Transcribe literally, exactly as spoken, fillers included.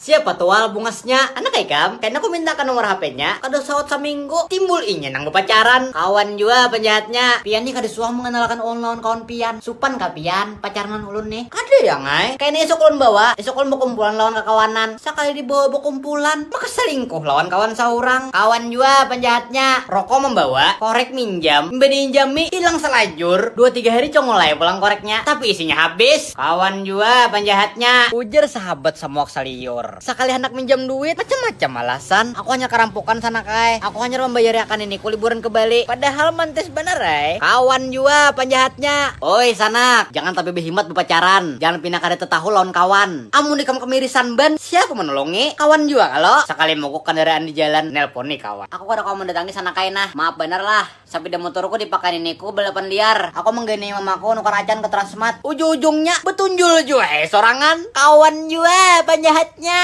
Siapa tual bungasnya? Anak ikam? Kena aku minta ke nomor H P-nya. Kada sawat saminggu, timbul inya nang berpacaran. Kawan jua penjahatnya. Pian nih kada suah mengenalkan ulun lawan kawan pian. Supan kah pian pacaran lawan ulun nih? Kada ya ngai. Kena esok ulun bawa. Esok ulun berkumpulan lawan kakawanan. Sakali dibawa berkumpulan, maka selingkuh lawan kawan seorang. Kawan jua penjahatnya. Rokok membawa, korek minjam. Mbak diinjami, hilang selajur. Dua tiga hari congolai pulang koreknya. Tapi isinya habis. Kawan jua penjahatnya. Ujar sahabat samuak saliur. Sakali hendak minjam duit, macam-macam alasan. Aku hanya karampukan sanak ai. Aku hanya membayari akan ini ku liburan ke Bali. Padahal mantis bener ai. Kawan jua penjahatnya. Oi sanak, jangan tapi behimat berpacaran. Jangan pina kada tetahu lawan kawan. Amun ikam kemirisan ban, siapa menolongi? Kawan jua kalo. Sakali mogok kendaraan di jalan, nelponi kawan. Aku kada kawa mendatangi sanak ai nah. Maaf bener lah. Sapida motorku dipakai niniku balapan liar. Aku menggani mamaku nukar acan ke Transmart. Ujung-ujungnya betunjul jua eh sorangan. Kawan jua penjahatnya.